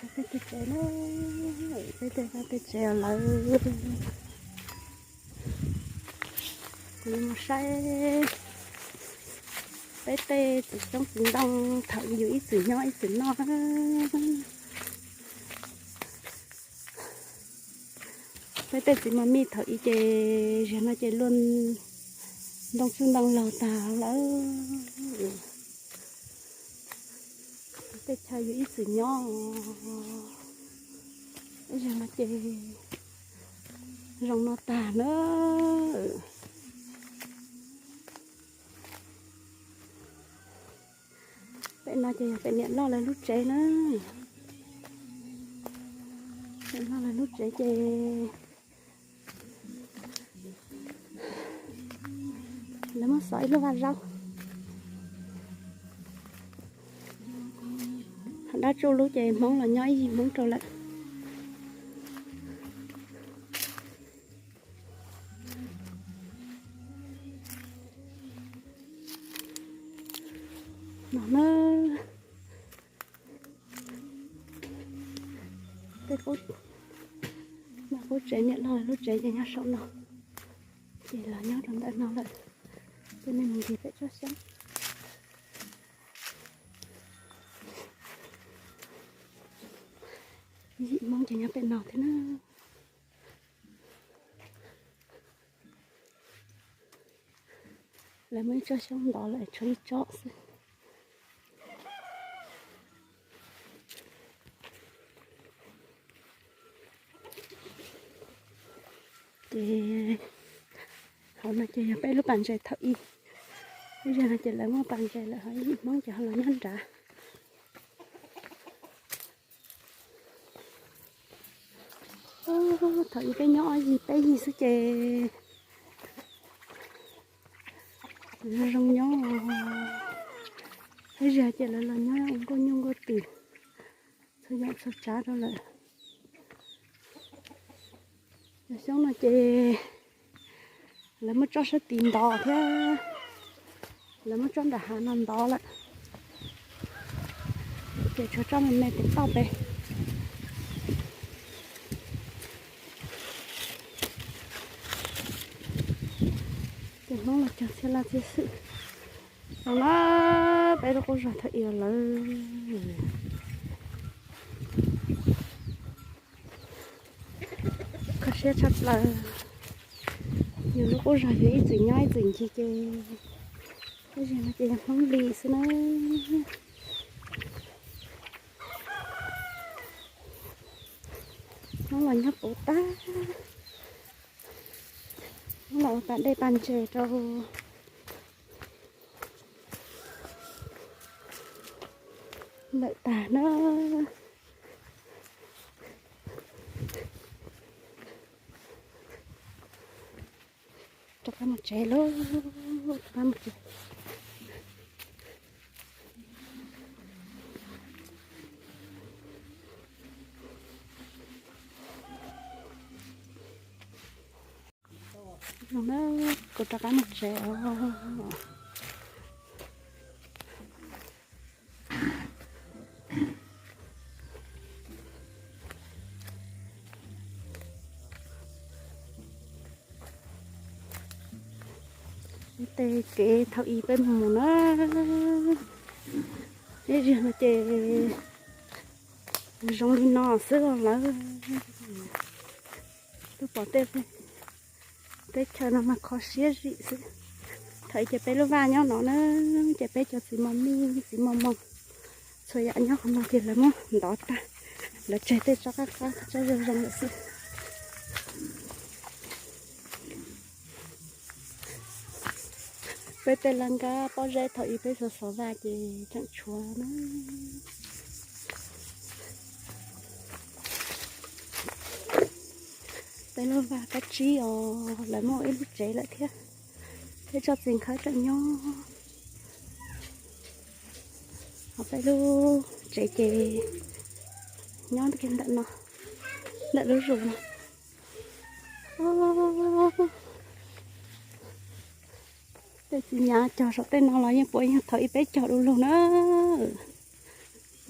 Peb tej tsev na, peb tej vaj tej tsev lawm. Kuv yuav mus saib peb tej txiv xyoob txiv ntoo thaum ub yus ib txwm nyob ib txwm noj. Peb tej txiv mos mij thaum ub ces ziag no ces luag ntoo txwj ntoo laug tag lawm. Tej chaw yus ib txwm nyob, ib zaug no ces zoo no tag na. Pem no ces yog pem niam loj lawv lub tsev na. Pem no lawv lub tsev ces lawv muab xov ib lub vaj zaub. Dab tsuj lub ces Hmoob los nyob ib yig Hmoob rau lawm. No na, tej qub, qub tsev niam loj lub tsev ces nyob saum no, ces los nyob rau ntawm no lawm. Ces nej mus ncig pem tsob xyoob. Yim Hmoob ces nyob pem no thiab na. Lawv muaj ib tsob xyoob ntov lawm tshuav ib tsob xwb. Ces hauv no ces yog peb lub pas ntses thaum ub. Ib zaug no ces lawv muaj pas ntses lawm ho yim Hmoob ces ho los nyob nrad. Thaum ub peb nyob ob yig peb yig xwb ces zoo nyob. Ib zaug ces lawv los nyob ua nkauj nyuj nkauj twm txhua yam txhua tsav rau lawm. Cov xyoob no ces lawv muab tsob sab tid ntov thiab, lawv muab tsob nram hav no ntov lawm, ces tshuav tsob me me pem toj pem. Ces Hmoob los cog txhia laj txhia xwm. Zoo na, peb lub qub zos thaum ub lawm. Kho siab tshaj plaws. Yus lub qub zos yus ib txwm nyob ib txwm ncig ces, tab sis no ces yog Hmoob li xwb na. Hmoob los nyob puv tag, Hmoob los ua pas dej pas ntses rau lawm tag na. Rov qab mus tsev lauj, rov qab mus tsev. Zoo na, kuv rov qab mus tsev os. Tej kev thaum ub peb mus mus na, ib zaug no ces zoo li no xwb los lawm. Twb pom tej teb chaws no mas kho siab zim xwb. Thaum ub ces peb lub vaj nyob no na, ces peb cov txiv mos mij txiv mos mos txhua yam nyob qhov no ces lawv muab ntov tag, lawv tseg tej tsob qab qab tsob zoo zoo lawm xwb. Peb tej laj nkab pob zeb thaum ub peb xov xov vaj ces tseem tshuav na. Peb lub vaj kab tsib os, lawv muaj ib lub tsev lawm thiab, peb tsob txiv khawb tseem nyob. Ho peb lub tsev ces nyob kiag ntawm no, ntawm lub zus no. Tej txiv nyav cog saum tej no los yeej puav yog thaum ub peb cog du lug na.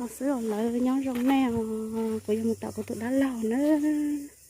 Xwb os, lawv nyob zoo nej os, kuv yuav mus tom kuv tus dab laug nawb.